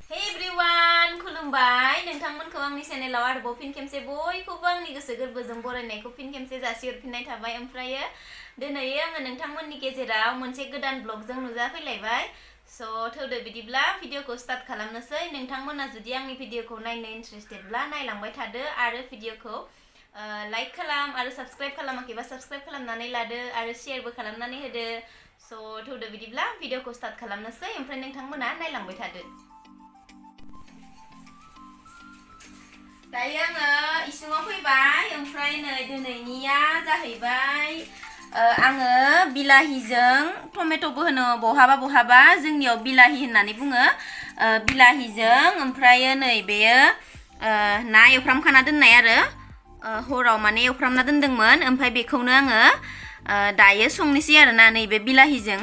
Hey everyone, खुलुमबाय नोंथांमोनखौ आंनि चेनेलाव आरोबाव फिन खेमसे बयखौबो आंनि गोसो गोरबोजों बरायनायखौ फिन खेमसे जासिहरफिननाय थाबाय। ओमफ्रायो दिनै आङो नोंथांमोननि गेजेराव मोनसे गोदान ब्लगजों नुजाफैलायबाय। स' थौदो बिदिब्ला भिडिअखौ स्टार्ट खालामनोसै। नोंथांमोना जुदि आंनि भिडिअखौ नायनो इन्ट्रेस्टेडब्ला नायलांबाय थादो आरो भिडिअखौ लाइक खालाम आरो साबस्क्राइब खालामाखैबा साबस्क्राइब खालामनानै लादो आरो शेयारबो खालामनानै होदो। स' थौदो बिदिब्ला भिडिअखौ स्टार्ट खालामनोसै ओमफ्राय नोंथांमोना नायलांबाय थादो। दायो आङो इसिङाव फैबाय ओमफ्राय नै दिनैनिया जाहैबाय आङो बिलाहिजों टमेट'बो होनो बहाबा बहाबा जोंनियाव बिलाहि होननानै बुङो। बिलाहिजों ओमफ्राय नै बेयो ना एवफ्रामखाना दोननाय आरो हराव माने एवफ्रामना दोनदोंमोन ओमफ्राय बेखौनो आङो दायो संनोसै आरोना नैबे बिलाहिजों।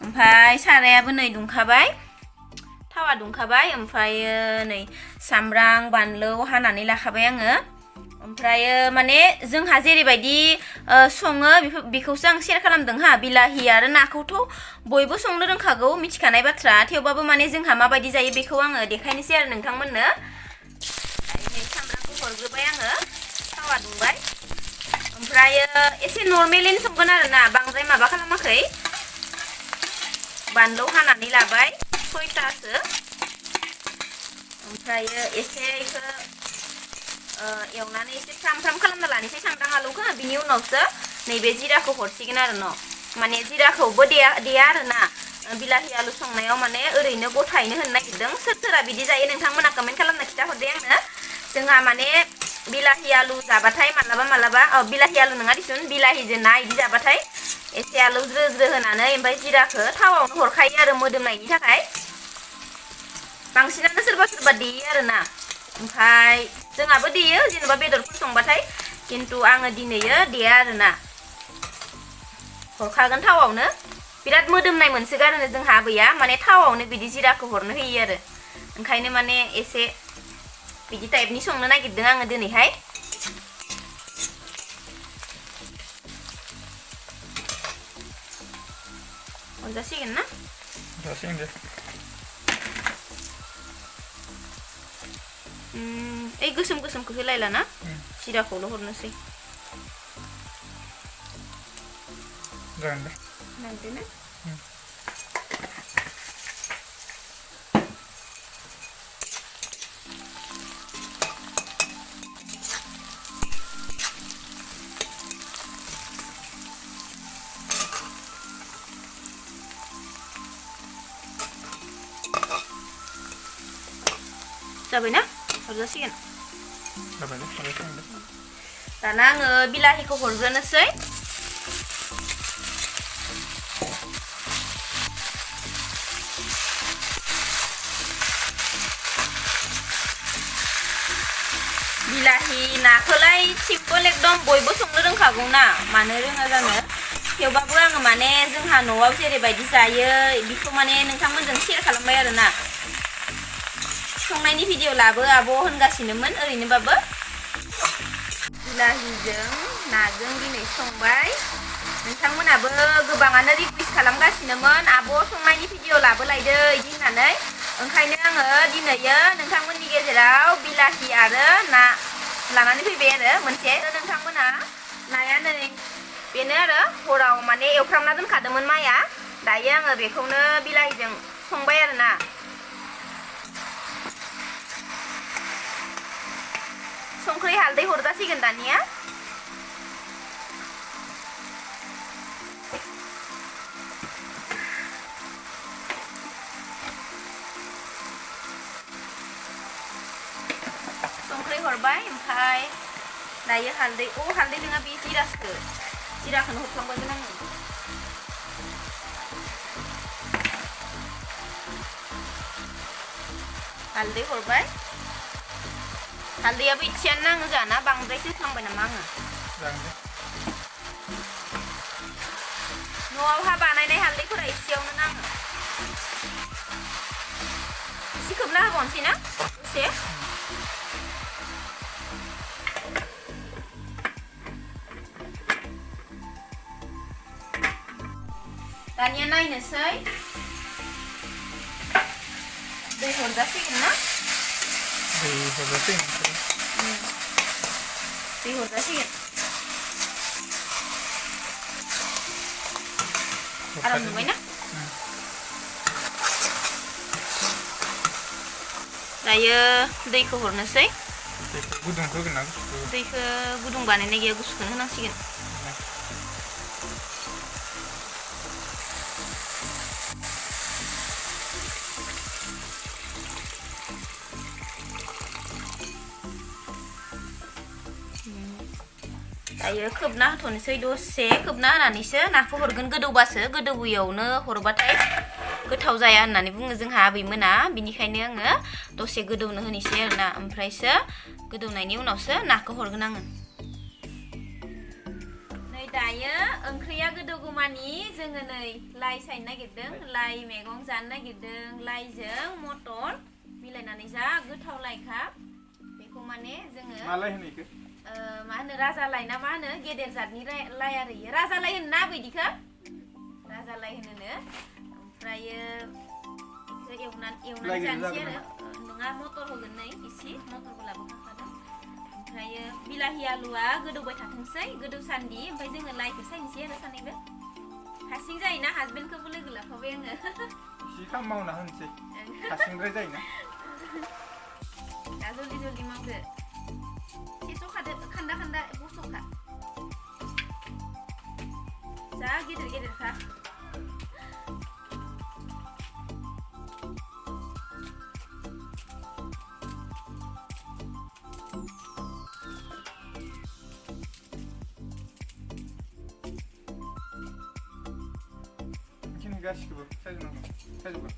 ओमफ्राय सारायाबो नै दुंखाबाय थावा दुंखाबाय ओमफ्रायो नै सामब्राम बानलु हानानै लाखाबाय आङो। ओमफ्रायो माने जोंहा जेरैबायदि सङो बेखौसो आं शेयार खालामदों हा। बिलाहि आरो नाखौथ' बयबो संनो रोंखागौ मिथिखानाय बाथ्रा, थेवबाबो माने जोंहा माबायदि जायो बेखौ आङो देखायनोसै आरो नोंथांमोननो। नै सामब्रामखौ हरग्रोबाय आङो, थावा दुंबाय। ओमफ्रायो एसे नर्मेलैनो संगोन आरोना, बांद्राय माबा खालामाखै। बानलु हानानै लाबाय 6थासो। ओमफ्रायो एसे इखो एवनानै एसे फ्राम फ्राम खालामना लानोसै सामब्राम आलुखौ, बिनि उनावसो नैबे जिराखौ हरसिगोन आरो न'। माने जिराखौबो देया आरोना बिलाहि आलु संनायाव, माने ओरैनो गथायैनो होनो नागिरदों। सोर सोरा बिदि जायो नोंथांमोना कमेन्ट खालामना खिथाहरदे आंनो। जोंहा माने बिलाहि आलु जाबाथाय मालाबा बिलाहि आलु नङा दिसुन, बिलाहिजों ना इदि जाबाथाय एसे आलु ज्रो ज्रो होनानै ओमफ्राय जिराखौ थावावनो हरखायो आरो मोदोमनायनि थाखाय। बांसिनानो सोरबा सोरबा देयो आरोना, ओमफ्राय जोंहाबो देयो जेनेबा बेदरफोर संबाथाय, खिन्थु आङो दिनैयो देया आरोना, हरखागोन थावावनो। बिराद मोदोमनाय मोनसोगारो जोंहा आबैया, माने थावावनो बिदि जिराखौ हरनो होयो आरो। ओंखायनो माने एसे बिदि टाइपनि संनो नागिरदों आङो दिनैहाय। हरजासिगोन ना? जासिगोन दे। ओइ गोसोम गोसोमखौ होलायला ना, जिराखौल' हरनोसै। जागोन दे। नांदो ना? जाबाय ना? हरजासिगोन। जाबाय दे, हरजासिगोन दे। दाना आङो बिलाहिखौ हरग्रोनोसै। बिलाहि नाखौलाय सिम्पोल एकदम बयबो संनो रोंखागौ ना, मानो रोङा जानो। थेवबाबो आङो माने जोंहा न'आव जेरैबायदि जायो बेखौ माने नोंथांमोनजों शेयार खालामबाय आरोना। संनायनि भिडिअ लाबो आब' होनगासिनोमोन ओरैनोबाबो। बिलाहिजों नाजों दिनै संबाय। नोंथांमोनाबो गोबाङानो रिकुवेस्ट खालामगासिनोमोन आब' संनायनि भिडिअ लाबोलायदो इदि होननानै। ओंखायनो आङो दिनैयो नोंथांमोननि गेजेराव बिलाहि आरो ना लानानै फैबाय आरो मोनसे। नोंथांमोना नाया नै बेनो आरो हराव माने एवफ्रामना दोनखादोंमोन माइया, दायो आङो बेखौनो बिलाहिजों संबाय आरोना। संख्रि हालदै हरजासिगोन दानिया। संख्रि हरबाय ओमफ्राय दायो हालदै, हालदै नङा बे जिराखौनो हरफ्लांबायमोन आङो। हालदै हरबाय, हालदैयाबो इसेयानो नाङो जाना, बांद्रायसो होफ्लांबाय नामा आङो। जागोन दे। न'आवहा बानायनाय हालदैफोरा एसेयावनो नाङो। एसे खोबना होबावनोसै ना दसे। दानिया नायनोसै दै हरजासिगोन ना दै हरजासिगोन दै हरजासिगोन आराम नुबाय ना दायो दैखौ हरनोसै दैखौ गुदुं होगोन ना गुसु दैखौ गुदुं बानायनाय गैया गुसुखौनो होनांसिगोन दायो खोबना होथ'नोसै दसे खोबना होनानैसो नाखौ हरगोन गोदौबासो गोदौयैयावनो हरबाथाय गोथाव जाया होननानै बुङो जोंहा आबैमोना बिनिखायनो आङो दसे गोदौनो होनोसै आरोना ओमफ्रायसो गोदौनायनि उनावसो नाखौ हरगोन आङो नै दायो ओंख्रिया गोदौगौमानि जोङो नै लाइ सायनो नागिरदों लाइ मैगं जानो नागिरदों लाइजों मटर मिलायनानै जा गोथाव लाइखा बेखौ माने जोङो मा लाइ होनो इखो मा होनो राजा लाइ ना मा होनो गेदेर जातनि लाइ आरो इयो राजा लाइ होनो ना बिदिखौ राजा लाइ होनोनो ओमफ्रायो बेखौ एवनानै जानोसै आरो नङा मटर होगोन नै इसे मटरबो लाबोखादों ओमफ्रायो बिलाहि आलुआ गोदौबाय थाथोंसै गोदौसान्दि ओमफ्राय जोङो लाइखौ सायनोसै आरो सानैबो हारसिं जायोना हासबेन्डखौबो लोगो लाफाबाय आङो एसे खामानि मावना होनोसै हारसिंद्राय जायोना दा जल्दि जल्दि मावदो खान्दा खान्दा बस'खा जा गेदेर गेदेरखा बेखिनि गासिखौबो सायजोबगोन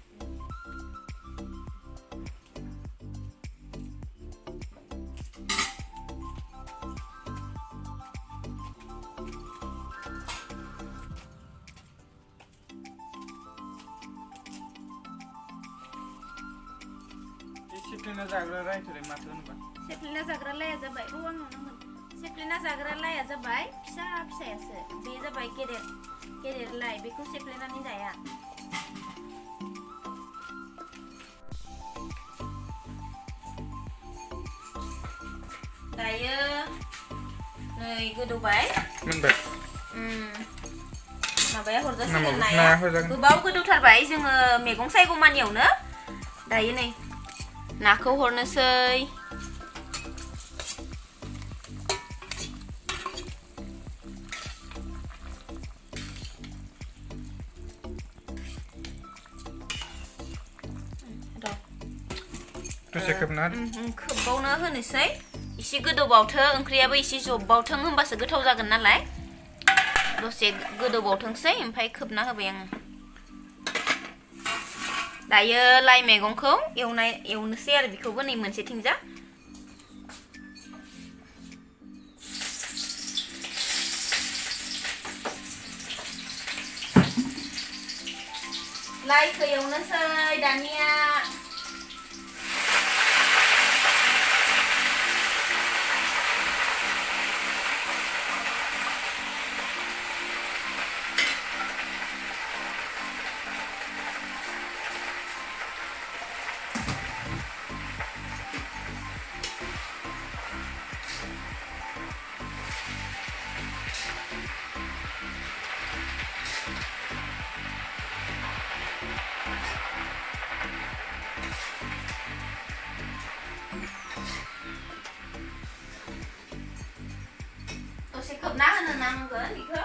सेफ्लेना जाग्रा लाइखौलाय माथो होनबा सेफ्लेना जाग्रा लाइया जाबाय आंनाव नांगोन सेफ्लेना जाग्रा लाइया जाबाय फिसा फिसायासो बे जाबाय गेदेर गेदेर लाइ बेखौ सेफ्लेनानै जाया दायो नै गोदौबाय मोनबाय माबाया हरजासिगोन नाया गोबाव गोदौथारबाय जोङो मैगं सायगौमानियावनो दायो नै नाखौ हरनोसै दसे खोबना खोबावनो होनोसै एसे गोदौबावथो ओंख्रियाबो एसे जबबावथों होमबासो गोथाव जागोन नालाय दसे गोदौबावथोंसै ओमफ्राय खोबना होबाय आङो दायो लाइ मैगंखौ एवनोसै आरो बेखौबो नै मोनसेथिंजा लाइखौ एवनोसै दानिया दसे खोबना होनो नांगोन बेखौ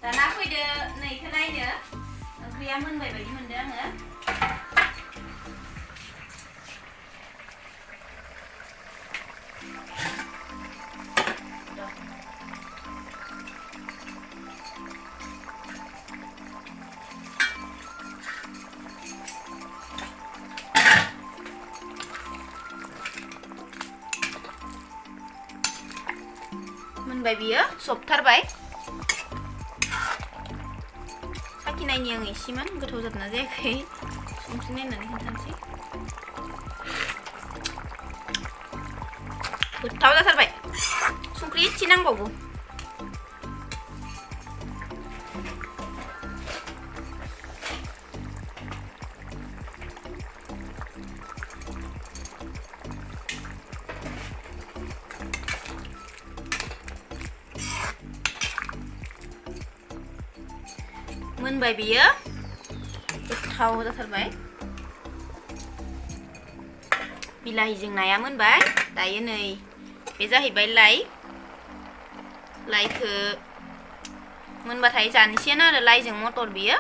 दाना फैदो नै इखौ नायनो ओंख्रिया मोनबाय बायदि मोनदों आङो मोनबाय बियो सबथारबाय साखिनायनि आं एसेमान गोथाव जादोंना जायाखै संख्रि नायनानै खोन्थानोसै गोथाव जाथारबाय संख्रि एसे नांबावगौ मोनबाय बियो गोथाव जाथारबाय बिलाहिजों नाया मोनबाय दायो नै बे जाहैबाय लाइखो मोनबाथाय जानोसैयानो आरो लाइजों मटर बियो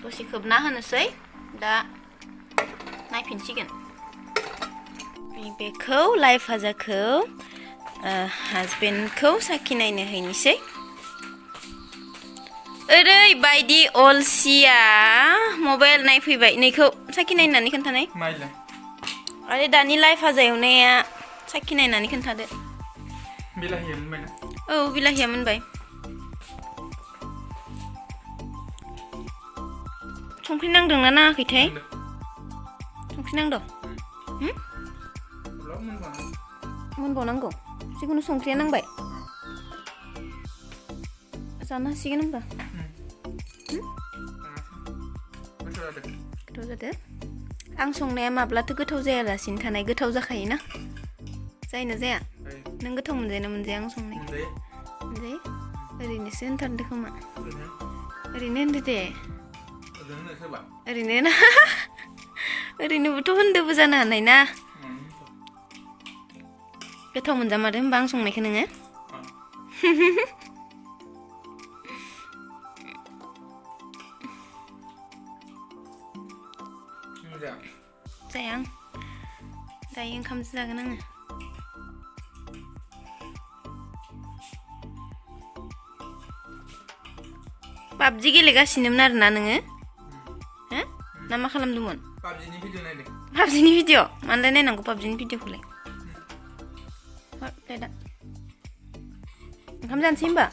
दसे खोबना होनोसै दा नायफिनसिगोन बेखौ लाइ भाजाखौ हासबेन्डखौ साखिनायनो हैनोसै ओरैबायदि अलसिया मबाइल नायफैबाय नैखौ साखिनायनानै खोन्थानाय आरो दानि लाइ भाजा एवनाया साखिनायनानै खोन्थादो बिलाहिया मोनबायना औ बिलाहिया मोनबाय संख्रि नांदोंना नाङाखैथाय संख्रि नांदों मोनबावनांगौ जिखुनु संख्रिया नांबाय जानो हासिगोन होनबा गोथाव जादो आं संनाया माब्लाथो गोथाव जायालासिनो थानाय गोथाव जाखायोना जायोना जाया नों गोथाव मोनजायोना मोनजाया आं संनाय मोनजायो ओरैनोसो होनथारदो खोमा ओरैनो होनदो दे ओरैनो ना ओरैनोबोथ' होनदोबो जानो हानाय ना गोथाव मोनजामारो होनबा आं संनायखौ नोङो जाया आं दायो ओंखामसो जागोन आङो पाबजि गेलेगासिनोमोन आरोना नोङो हो ना मा खालामदोंमोन पाबजिनि भिडिअ नायदों पाबजिनि भिडिअ मानोलाय नायनांगौ पाबजिनि भिडिअखौलाय दा ओंखाम जानोसै होनबा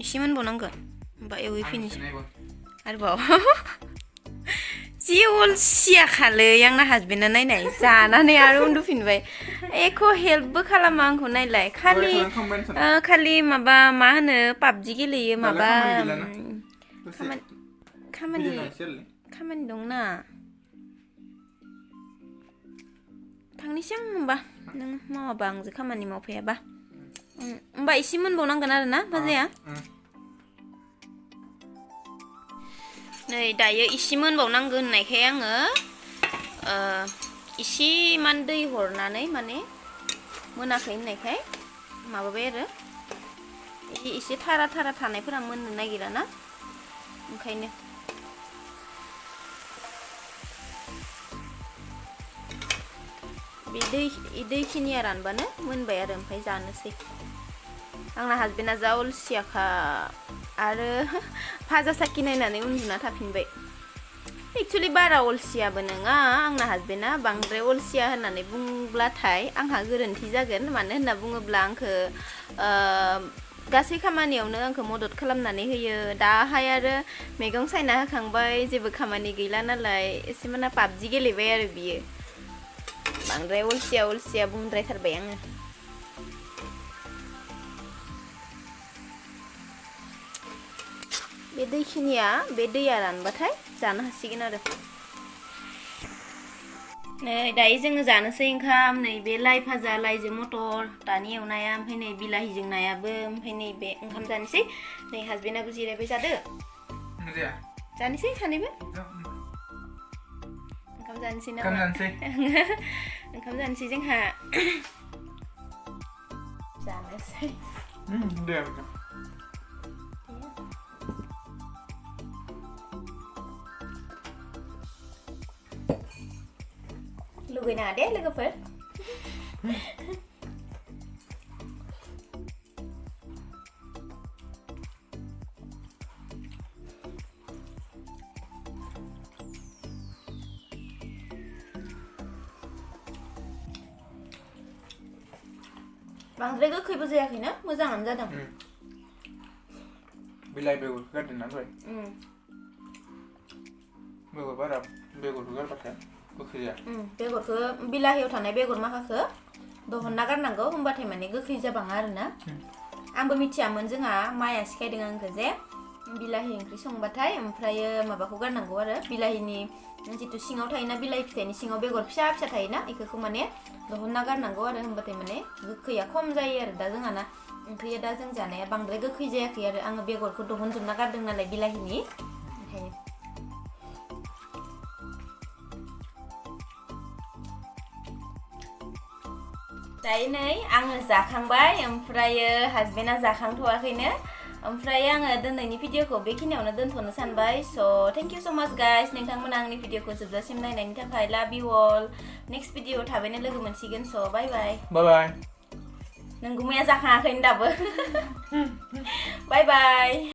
एसे मोनबावनांगौ होमबा एवहैफिननोसै आरोबाव जि अलसियाखालै आंना हासबेन्डआ नायनाय जानानै आरो उन्दुफिनबाय एख' हेल्पबो खालामा आंखौ नायलाय खालि माबा मा होनो पाबजि गेलेयो माबा खामानि दंना थांनोसै आं होनबा नों मावाबा आंजों खामानि मावफायाबा होमबा एसे मोनबावनांगोन आरो ना भाजाया नै दायो इसे मोनबावनांगौ होननायखाय आङो इसे मान दै हरनानै माने मोनाखै होननायखाय माबाबाय आरो इसे थारा थानायफोरा मोननो नागिरा ना ओंखायनो बे दैखिनिया रानबानो मोनबाय आरो ओमफ्राय जानोसै आंना हासबेन्डआ जा अलसियाखा आरो भाजा साखि नायनानै उन्दुना थाफिनबाय एक्चुअलि बारा अलसियाबो नङा आंना हासबेन्डआ बांद्राय अलसिया होननानै बुंब्लाथाय आंहा गोरोन्थि जागोन मानो होनना बुङोब्ला आंखौ गासै खामानियावनो आंखौ मदद खालामनानै होयो दाहाय आरो मैगं सायना होखांबाय जेबो खामानि गैला नालाय एसे माना पाबजि गेलेबाय आरो बियो बांद्राय अलसिया बुंद्रायथारबाय आङो बे दैया रानबाथाय जानो हासिगोन आरो नै दायो जोङो जानोसै ओंखाम नै बे लाइ भाजा लाइजों मटर दानि एवनाया ओमफ्राय नै बिलाहिजों नायाबो ओमफ्राय नै बे ओंखाम जानोसै नै हासबेन्डआबो जिरायबाय जादो जानोसै सानैबो ओंखाम जानोसै ना ओंखाम जानोसै जोंहा जानोसै दे लुगैनाङा दे लोगोफोर बांद्राय गोखैबो जायाखैना मोजाङानो जादों बिलाइ बेगरखौ गारदोंना दहाय बेगरखौ गारबाथाय गोखै जाया बेगरखौ बिलाहियाव थानाय बेगर माखाखौ दहनना गारनांगौ होमबाथाय माने गोखै जाबाङा आरोना आंबो मिथियामोन जोंहा माया सिखायदों आंखौ जे बिलाहि ओंख्रि संबाथाय ओमफ्रायो माबाखौ गारनांगौ आरो बिलाहिनि जितु सिङाव थायोना बिलाहि फिथाइनि सिङाव बेगर फिसा फिसा थायोना इखौ माने दहनना गारनांगौ आरो होमबाथाय माने गोखैया खम जायो आरो दा जोंहाना ओंख्रिया दा जों जानाया बांद्राय गोखै जायाखै आरो आङो बेगरखौ दहनजोबना गारदों नालाय बिलाहिनि ओंखायनो दायो नै आङो जाखांबाय ओमफ्रायो हासबेन्डआ जाखांथ'वाखैनो ओमफ्राय आङो दिनैनि भिडिअखौ बेखिनियावनो दोनथ'नो सानबाय स' थेंक इउ स' माच गाइस नोंथांमोना आंनि भिडिअखौ जोबजासिम नायनायनि थाखाय लाभ इउ अल नेक्स्ट भिडिअ थाबैनो लोगो मोनसिगोन स' बाय बाय बाय नों गुमैया जाखाङाखैनो दाबो बाय बाय